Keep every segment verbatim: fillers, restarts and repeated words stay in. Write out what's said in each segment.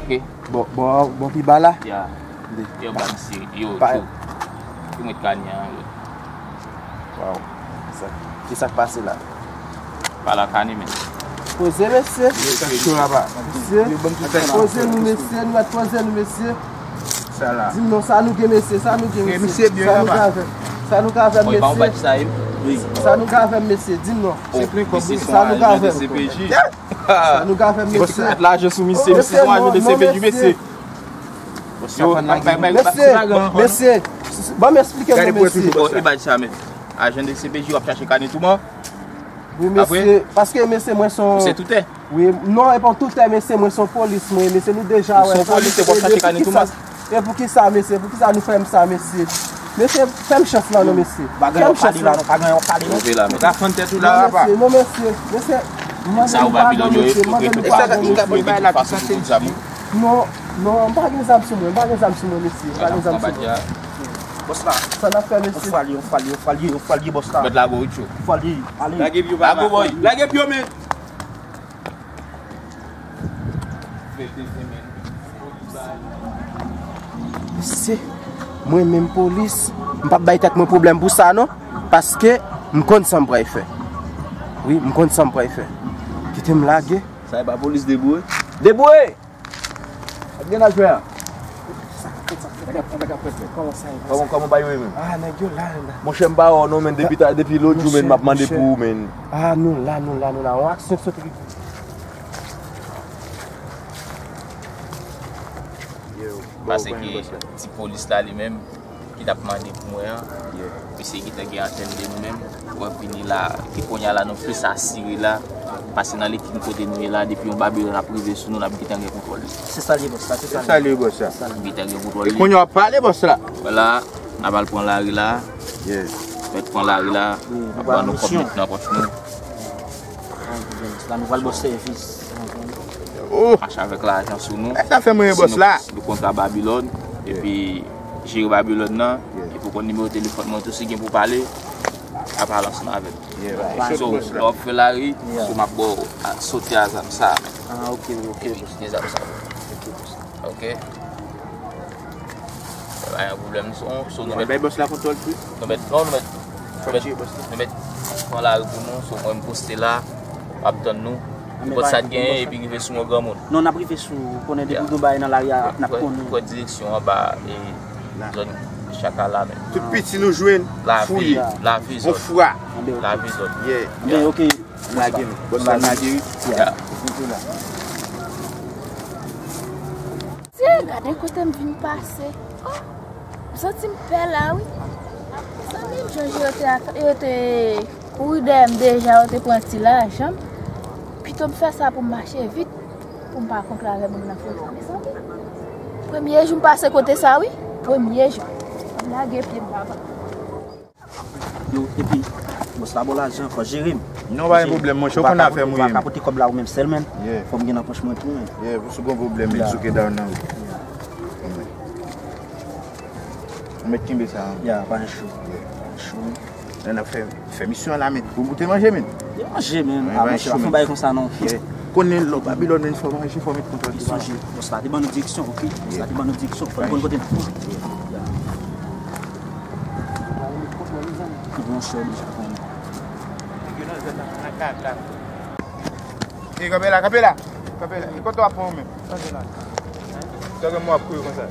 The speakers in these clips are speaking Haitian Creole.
Ok. Bon, bon, bon, pi ba la. Ya. Yo, ba misye, yo, pa- tou. Yo met kani an, yo. Waw. Sa, ki sa k pase la? Pale ak kani, men. Poze, mesye. Mesye, poze nou, mesye. Nou mèt poze nou, mesye. Sa la. Di m non, sa nou gen, mesye, sa nou gen, mesye. Sa nou ka fè? Sa nou ka fè, mesye? Sa nou ka fè, mesye? Di m non. Sa nou ka fè, mesye? Sa nou ka fè, mesye? Lajan sou misye, misye se yon ajan de C P J, mesye. Yo, bay, bay, bay, mesye, mesye, ban m eksplike nou, mesye. Bon, e bay sa, men. Ajan de C P J, w ap chache kane touman? Wi, mesye, paske, mesye, mwen se yon... Ou se toutè? Wi, non, e pa toutè, mesye, mwen se yon polis, mwen, mesye, nou deja wè sa, mesye, e pou ki sa, e pou ki sa, mesye, pou ki sa nou fè m sa, mesye? Mesye, fè m chans la, non, mesye. Fè m chans la. Leve la, men. Ou ka fann tèt ou la, papa. Non, mesye, non, mesye, mesye, mande nou padon, mesye, mande nou padon, mesye. Non, non, m pa gen zam sou mwen, m pa gen zam sou mwen, mesye, m pa gen zam sou mwen. Bòs la. Sa n ap fè, mesye? On fwa li, on fwa li, on fwa li, on fwa li, bòs la. Mèt lago, wi, tchou. On fwa li, ale. Lage pye w, papa. Lage pye w, men. Mesye, mwen menm polis, m p ap bay tèt mwen pwoblèm pou sa, non. Paske m konn sa m pral fè. Wi, m konn sa m pral fè. Kite m lage. Sa e pa polis, deboure. Deboure! Sa k gen nan jwè a? Sa k fèt, sa k fèt, nèg ap fèt, nèg ap fèt, men. Kòman sa ye? Kòman, kòman bagay yo ye, men? Ah, nèg yo la, la. Monchè, m pa wè w non, men, depi ta, depi lòt jou, men, m ap mande pou ou, men. Ah, nou la, nou la, nou la. On aksyon sot rive. Yo, ba ou pran yon bòs la. Paske ti polis la, li menm, ki t ap mande pou mwen an, misye gentan gen antèn de nou menm. Mwen vini la, e kounye a la nou plis asire la, pase nan lekin kote nou ye la, depi yon Babilòn ap rive sou nou, n ap gentan gen kontwòl li. Se sa l ye, bòs la, se sa l ye. Se sa l ye, bòs la. N ap gentan gen kontwòl li. E kounye a w ap pale, bòs la. Vwala, n ap al pran lari la. Mèt pran lari la, n ap ba nou kòb met nan pòch nou. La nou pral ba w sèvis. Mache avèk lajan sou nou. Sa fè mwen, bòs la. Sinon, nou kontra Babilòn, epi jere Babilòn nan, epi ou konn nimewo telefòn mwen tou, si gen pou pale, ap pale ansanm avè m. So, lè w ap fè lari, so m ap ba w, a, sote a zam sa a. Ah, ok, ok, bòs. Sote zam sa a. Ok, bòs. Ok? Pa gen pwoblèm, so, so nou mèt bay bòs la kontwòl tou. Nou mèt, non, nou mèt, nou mèt, nou mèt pran lari pou nou, so mwen m poste la, m ap tann nou. Nenpòt sa k genyen, epi rive sou mwen granmoun. Non, n ap rive sou, ou konnen depi gen bagay nan lari a, n ap konnen. Pran direksyon anba, e, zòn Chaka la menm. Tout piti nou jwenn, fouye. Lave zòn. Lave zòn. Yeah. Anben, ok. Lage m. Bòs la lage wi. Yeah. Tye, gade kote m vin pase. Oh, m santi m pè la wi. Zanmi m, Jòj, yo te, yo te kouri dèyè m deja, yo te pran ti lajan m. Pito m fè sa pou m mache vit, pou m pa kontre avè moun nan foto, mezanmi. Premye jou m pase kote sa wi. Premye jou. M lage pye m, papa. Yo, epi, bòs la ba w lajan, fò jere m. Non, pa gen pwoblèm, monchè, ou konn afè m, wi. Ou pa ka pote kòb la ou menm sèl, men. Fò m gen nan pòch mwen tou, men. Yeah, pou si w gen pwoblèm, men, souke down nan, wi. Ou mèt kenbe sa, wi. Ya, pa gen cho. Pa gen cho, wi. Lè n ap fè, fè misyon an la, men. Pou goute manje, men. Gen manje, men. Ah, monchè, pa fè yon bagay konsa, non. Konnen lò Babilòn, men, fò manje, fò met kontwòl sou sa. Bòs la te ban nou direksyon, ok? Bòs la te ban nou direksyon, fò nou konn kote n ap pran. Ki bon chè deja konnen. E kanpe la, kanpe la. Kanpe la. E kote w ap pran ou menm? Sa gen mwen ap kouri konsa.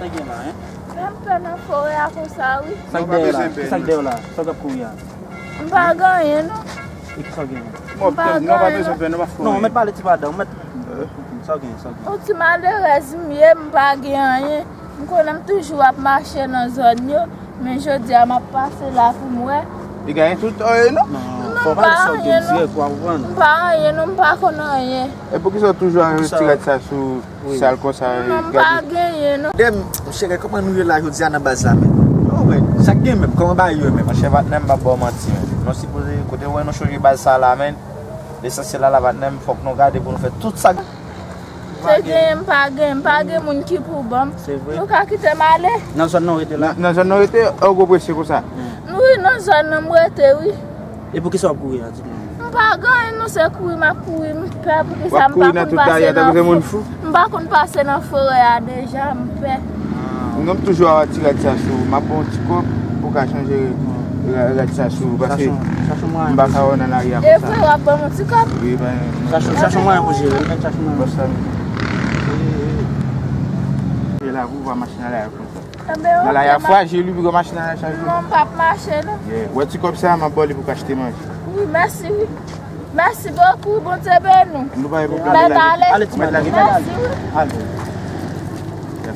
Sa gen la, en? Sa m fè nan forè a konsa, wi. Sa k dèyè w la? Ki sa k dèyè w la? Sa w t ap kouri a? M pa gen anyen, non. E ki sa w gen? M pa gen anyen, non. Non, ou mèt pale ti pa dan, ou mèt. Sa w gen, sa w gen? Yon ti malerèz m ye, m pa gen anyen. M konnen m toujou ap mache nan zòn yo, men jodi a m ap pase la pou m wè. Li genyen tout, eh, non? Non, fò w pale sa w gen dirèk, w a konprann. M pa anyen, non, m pa konn anyen. E poukisa w toujou ap retire sa sou sal konsa? Non, m pa genyen, non. Dem, monchè, gade kòman nou ye la jodi a nan baz la, men. Oh, men, sa k gen menm? Kòman bagay yo ye menm? Monchè, patnè m, m ap ba w manti, men. Nou sipoze, kote w wè nou chonje baz sa la, men. Lesansyèl la, la, patnè m, fòk nou gade pou nou fè tout sa. Se genyen, m pa gen, m pa gen moun ki pou ban m. Se vre. Nou ka kite m ale? Nan zòn nan w rete la? Nan, nan zòn nan w rete, ou gwo presye konsa? Wi, nan zòn nan m rete, wi. E poukisa w ap kouri a, di m? M M pa gen anyen non, se kouri m ap kouri, m pè. Poukisa m pa konn pase nan fo-, m pa konn pase nan forè a deja, m pè. Non, m toujou ap atire ti rad sa sou ou. M ap ba w yon ti kòb pou w ka chanje ra-, rad sa sou ou, paske m pa ka wè w nan lari a konsa. E vre, w ap ban m yon ti kòb? Wi, men chache, chache yon mwayen pou jere l, men chache yon mwayen. Bòs la, men. E la pou w pa mache nan lari a konsa. Nan lari a frajil, wi, piga w mache nan lari a chak jou. Non, m p ap mache, non. Yeah. Wè ti kòb sa a, m ap ba w li pou w ka achte manje. Wi, mèsi, wi. Mèsi bokou, Bondye beni w. Nou pa gen pwoblèm. Mèt ale. Ale, ti mèt lage. Mèsi, wi. Ale.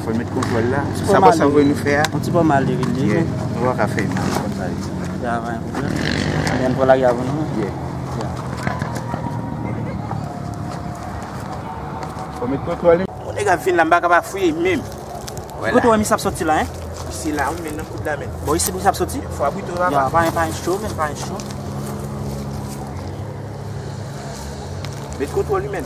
Fò n met kontwòl la. Sa bòs la voye nou fè a. Yon ti pòm ale, wi, li. Yeah. Nou pa ka fè mal konsa. Ya, pa gen pwoblèm. Ann pran lari avan nou. Yeah. Fò met kontwòl. Yon nèg ap vin la, m pa ka pa fouye menm. Ki kote w wè misye ap soti la, en? Misye la, wi, men nan koud la, men. Bon, isit misye ap soti? Fò abite w, papa. Ya, pa gen, pa gen cho, men pa gen cho. Met kontwòl, wi, men.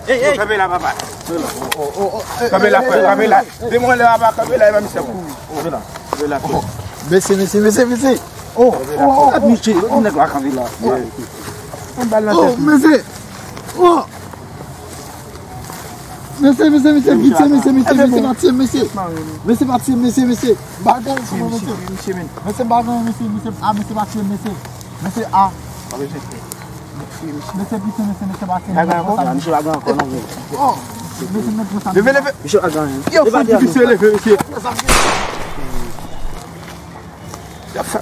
Ey, ey! Kanpe la, papa. Kanpe la, frè, kanpe la. Demen lè papa, kanpe la, e pa misye ap kouri. Kanpe la, kanpe la, frè. Mesye, mesye, mesye, mesye. Oh, oh, oh, oh, mesye, oh, nèg la kanpe la. Yon bal nan tèt li. Mesye. Oh. Mesye, mesye, mesye, pitye, mesye, mesye, mesye, pa tiye, mesye. Mesye, pa tiye, mesye, mesye. Bagay, mesye, mesye. Mesye, bagay, mesye, mesye. Ah, mesye, pa tiye, mesye. Mesye, ah. Mesye, pitye, mesye, mesye, pa tiye, mesye. Bagay ankò? Misye bagay ankò, non, men. Oh. Mesye, mesye, mesye. Leve, leve. Misye bagay. Yo, fout difisil, leve, mesye. Y ap fè,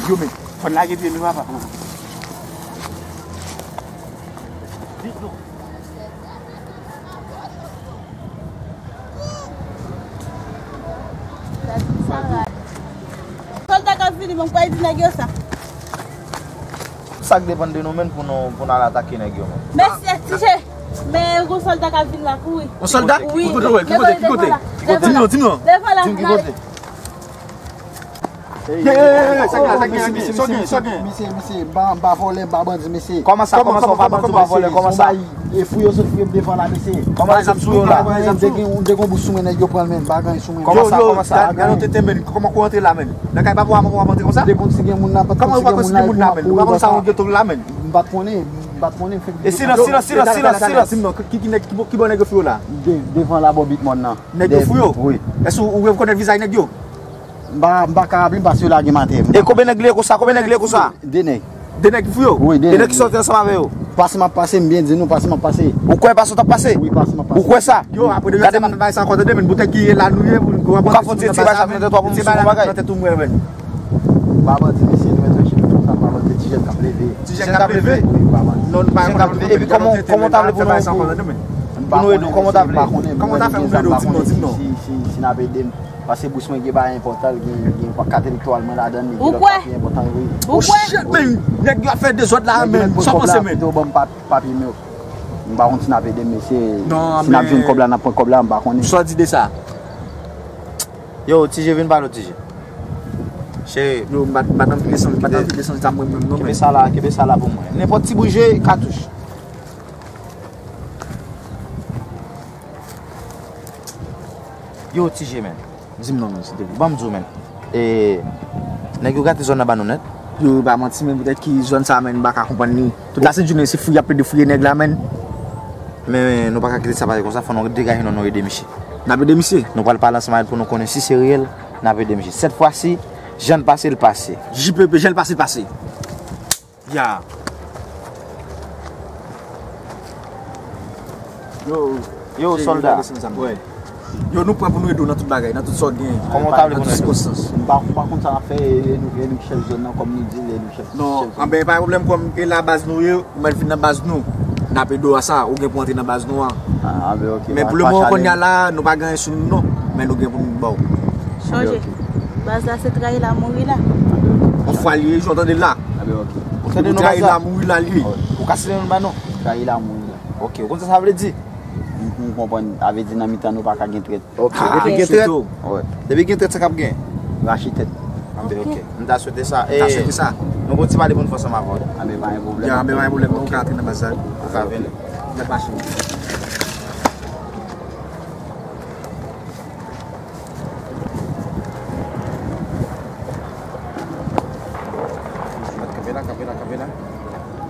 yo, men, fò n lage pye nou, papa. Sòlda k ap vini, men m kwè di nèg yo sa. Sa k depann de nou, men, pou nou, pou n al atake nèg yo, men. Mesye, Ti Je, men gon sòlda k ap vin la, kouri. Yon sòlda? Wi. Ki kote w wè? Ki kote? Ki kote? Di m non, di m non. Devan la. Di m ki kote. Ye, ye, ye, ye, sa gen, sa gen, sa gen, sa gen. Mesye, mesye, m pa, m pa vòlè, m pa bandi, mesye. Kòman sa, kòman sa, w pa bandi, w pa vòlè, kòman sa? Yon bagay, e fou yo sot fouye m devan la, mesye. Kòman sa, m sou yo la? M te gen, m te gen yon bout sou mwen, nèg yo pran l, men, m pa gen sou mwen. Kòman sa, kòman sa? Gade yon tenten, men, kòman w rantre la, men? Nan kay papa w a, w ap rantre konsa? M te konn si gen moun nan, pa t konn si gen moun nan, epi m ap kouri konsa. Kòman w pa konn sa w gen tout la, men? M pa t konnen, m pa t konnen, m fèk vin. E silans, silans, silans, silans, silans, di m non, ki, ki nèg, ki, ki bò nèg yo fouye w la? De-, devan la bò Big Mòn nan. Nèg yo fouye w? Wi. Èske w, ou rekonèt vizaj nèg yo? M pa, m pa ka raple m paske yo lage m atè. E konbyen nèg li ye konsa? Konbyen nèg li ye konsa? De nèg. De nèg ki fouye w? Wi, de nèg. De nèg ki sòti ansanm avè yo? Pase m ap pase, m byen di nou, pase m ap pase. Ou kwè pase w t ap pase? Wi, pase m ap pase. Ou kwè sa? Yo, apre de gade m nan bagay sa ankò, tande, men, boutèt ki ye la nou ye, pou, pou, ou ka fè yon ti etye bay sa pou nou tande twa pou misye yon bagay. Tèt ou mwen, men. M pa bandi, mesye, nou mèt rete chez nou konsa, m pa bandi, Ti Jèn k ap leve. Ti Jèn k ap leve? Wi, m pa bandi. Non, nou pa konn. Epi kòman, kòman w ta vle pou nou, pou nou ede w, kòman w ta vle? M pa konnen, mesye, m pa konnen. Kòman w ta fè pou nou ede w, di m non, di m non. Si, si, si n ap ede m. Paske bous mwen gen bagay enpòtan, gen, gen kat elektoral mwen ladan l, gen lòt papye enpòtan, wi. Ou kwè? Oh, shit, men, nèg yo ap fè dezòd la, men, sa w panse, men? Pito ban m pa-, papye m yo. M pa konn si n ap ede m, mesye. Si n ap jwenn kòb la, n ap pran kòb la, m pa konnen. Sa w di de sa? Yo, Ti Je, vin pale w, Ti Je. Cheri. Yo, m pa t, m pa t anvi desann, m pa t anvi desann zam mwen menm non, men. Kenbe sa la, kenbe sa la pou mwen. Nenpòt ti bouje, katouch. Yo, Ti Je, men. Di m non, men, silvouplè. Ban m di w, men. E, nèg yo gate zòn nan ba nou nèt. Yo, pa manti, men, poutèt ki zòn sa, men, m pa ka konprann li. Tout lasent jounen, se fouye y ap plede fouye nèg la, men. Men, men, nou pa ka kite sa pase konsa, fò nou degaje nou, nou ede misye. N ap ede misye? Nou pral pale ansanm avè l pou nou konnen si se reyèl, n ap ede misye. Sèt fwa si, jan l pase, l pase. J P P, jan l pase, l pase. Ya. Yo, yo, sòlda. Yo, nou prè pou nou ede w nan tout bagay, nan tout sa w genyen. Kòman w ta vle pou nou ede w? M pa, m pa konn sa n ap fè, e, e nou, e nou chèf zòn nan, kòm nou di l, e nou chèf, chèf zòn nan. Non, anben, pa gen pwoblèm, kòm e la baz nou ye, ou mèt vin nan baz nou. N ap ede w a sa, ou gen pou antre nan baz nou an. Ah, anben, ok. Men pou lemoman, kounye a la, nou pa gen anyen sou nou, non. Men nou gen pou nou ba w. Chonje, baz la se trayi la, mouri la. Yon fwa li ye, jan w tande l la. Anben, ok. Ou tande non, baz la? Trayi la, mouri la, li ye. Ou ka site non ba nou? Trayi la, mouri la. Ok, ou konn sa sa vle di? M, m konprann, sa vle di nan mitan nou pa ka gen trèt. Ok, depi gen trèt, wi. Depi gen trèt, sa k ap gen? Rache tèt. Anben, ok. M ta swete sa. M ta swete sa. Nou gon ti pale pou nou fè ansanm avè w. Anben, pa gen pwoblèm. Ya, anben, pa gen pwoblèm. Ou ka antre nan baz la. Ou ka vini. N ap mache. Kanpe la, kanpe la, kanpe la.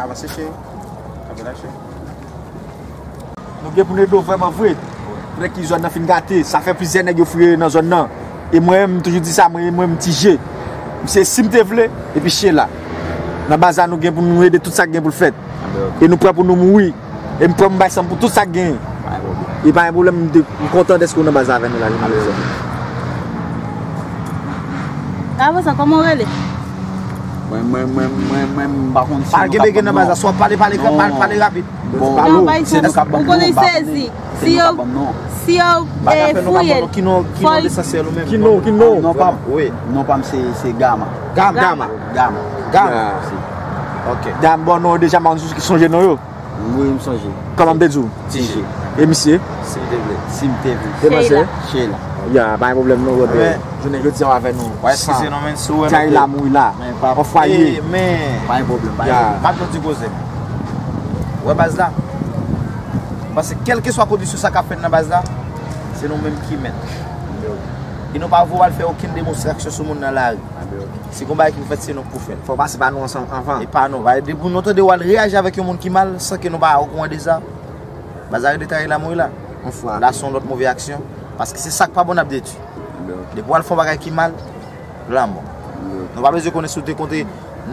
Avanse, cheri. Kanpe la, cheri. Nou gen pou n ede w vrèman vre. Frè, ki zòn nan fin gate. Sa fè plizyè nèg yo fouye nan zòn nan. E mwen menm, m toujou di sa, mwen, mwen, m Ti Je. M se si m te vle, epi Sheila. Nan baz la, nou gen pou nou ede tout sa k gen pou l fèt. E nou prè pou nou mouri. E m prè m bay san m pou tout sa k genyen. E pa gen pwoblèm, m de- m kontan dèske w nan baz la avè nou la, jounen jodi a. Avan sa, kòman w rele? Mwen, mwen, mwen, mwen, mwen, m pa konn si nou ka ban m non. Pa gen bege nan baz la, swa pale, pale, pale, pale rapid. Bon, se nou k ap ban m non, m pa konnen. Si yo, si yo fouye l, fò l. Ki non, ki non? Non pa m. Non pa m se, se Gama. Gama. Gama. Gama. Gama. Ok. Gama, bon, non, deja, m sonje non yo. Wi, m sonje. Kòman m te di w? Ti Je. E misye? Si m te vle. Si m te vle. Te panse? Sheila. Ya, pa gen pwoblèm non, brother. Jounen jodi a avè nou. San. Kay la mouri la. An fwaye. Men, pa gen pwoblèm, pa gen pwoblèm. M ap jwenn ti koze. Ou wè baz la? M panse kèlkeswa kondisyon sa k ap fèt nan baz la, se nou menm ki mèt. E nou pa voye al fè okenn demonstraksyon sou moun nan lari. Si gon bagay ki pou fèt, se nou k pou fè l. Fò w pase pa nou ansanm anvan. E pa nou. Depi nou tande w al reyaji avèk yon moun ki mal, san ke nou pa okouran de sa, baz la rete Kay la mouri la. Yon fwa. La se yon lòt move aksyon. Paske se sa k pa bon n ap detwi. Depi w al fè yon bagay ki mal, lanmò. Nou pa bezwen konnen si w te kontre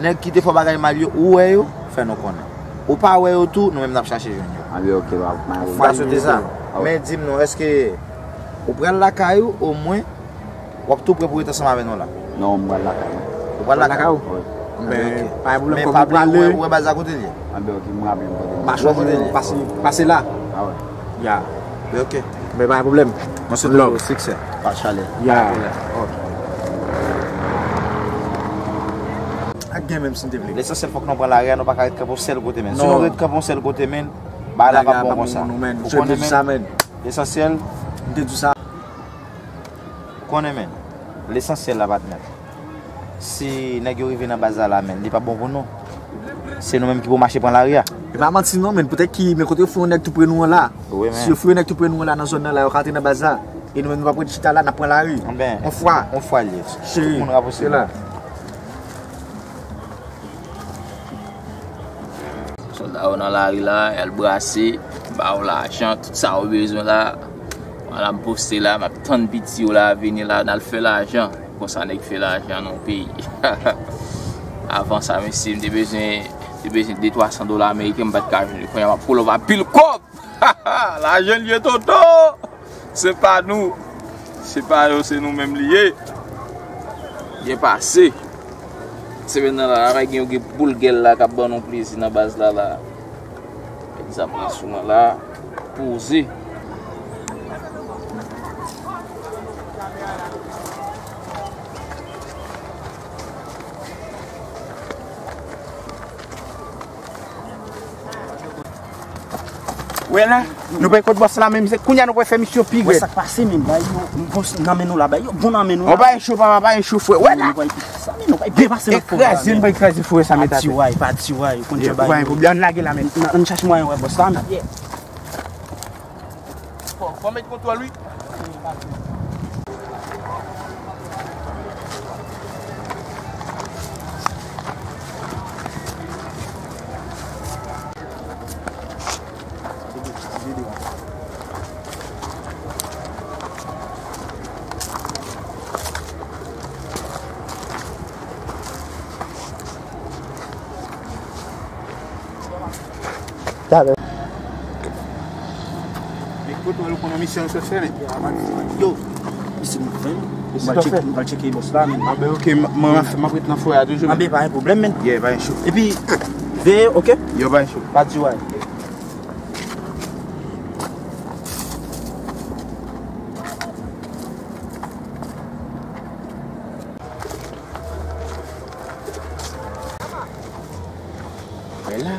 nèg ki te fè w bagay mal yo, ou wè yo, fè nou konnen. Ou pa wè yo tou, nou menm n ap chache jwenn yo. Anben, ok, pa, pa, ou ka swete sa. Men di m non, èske ou pral lakay ou, omwen, w ap tou prè pou ret ansanm avè nou la? Non, m pral lakay mwen. Ou pral lakay ou? Wi. Anben, ok. Pa gen pwoblèm, kòm ou prale. Men pa bliye, ou wè baz la kote l ye? Anben, ok, m raple m kote l ye. Machonje pase, pase la. A wi. Ya. Anben, ok. Men pa gen pwoblèm. Mwen swete w siksè. Pa chalè. Ya. Ok. Ak gen menm si n te vle. Lesansyèl fòk nou pran lari a, nou pa ka ret kanpe yon sèl kote, men. Si nou ret kanpe yon sèl kote, men, bagay la p ap bon konsa. Ou konnen, men. Lesansyèl. M te di sa. Ou konnen, men. Lesansyèl la, patnè. Si nèg yo rive nan baz la, la, men, li p ap bon pou nou. Se nou menm ki pou mache pran lari a. E pa manti non, men, poutèt ki, men kote yo fè yon nèg tou pre nou an la. Wi, men. Si yo fouye nèg tou pre nou an la nan zòn nan la, yo ka antre nan baz la. E nou menm nou p ap ret chita la, n ap pran lari. Anben, yon fwa. Yon fwa l ye. Cheri, tout moun rapwoche la. Sòlda yo nan lari la, y al brase, ba yo lajan, tout sa yo bezwen la. Mwen la m poste la, m ap tann piti yo la vini la, n al fè lajan. Konsa nèg fè lajan nan yon peyi. Avan sa, mesye, m te bezwen, te bezwen de twa san dola ameriken, m pa t ka jwenn yo. Kounye a m ap pull up a pil kòb. Lajan l ye, tonton! Se pa nou. Se pa yo, se nou menm li ye. Byen pase. Semèn nan la, la, gen yon boul gèl la k ap ban nou plezi nan baz la, la. Egzanp, nan sou mwen la, poze. Wè la, nou pa kot bòs la menm, se kounye a nou pral fè misyon pi rèd. Wè sa k pase menm, bay yo, bòs nan men nou la, bay yo, bon nan men nou la. Ou pa gen cho, papa, pa gen cho, frè. Wè la. Nou pral byen pase lòt fwa. Ekraze, m pral ekraze foure sa, mèt atè. Pa di way, pa di way, ou konn jan bay yo. Ou pa gen pwoblèm, ann lage la menm. Ann chache mwayen wè bòs la menm. Fò, fò met kontwòl, wi. Talè. Ekout, ou konn misyon yo sot fè, men. Yo, misye mwen fè, men. Mwen cheke, mwen cheke bòs la, men. Anben, ok, m, mwen, m ap ret nan fòrè a toujou, men. Anben, pa gen pwoblèm, men. Yeah, pa gen cho. Epi, veye, ok? Yo, pa gen cho. Pa di way. Wè la.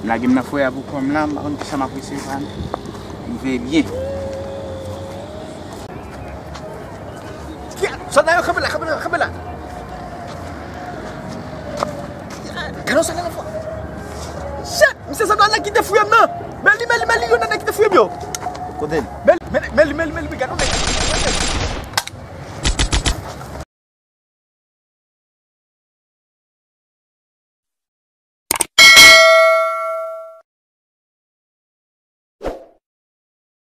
M lage m nan fòrè a pou kò m la, m pa konn kisa m ap resevwa. M veye byen. Sòlda yo, kanpe la, kanpe la, kanpe la. Gade yon sòlda nan fò. Shit! Misye sanble nèg ki te fouye m nan. Men li, men li, men li, youn nan nèg ki te fouye m yo. Kote l? Men li, men li, men li, men li, men li, gade yon nèg.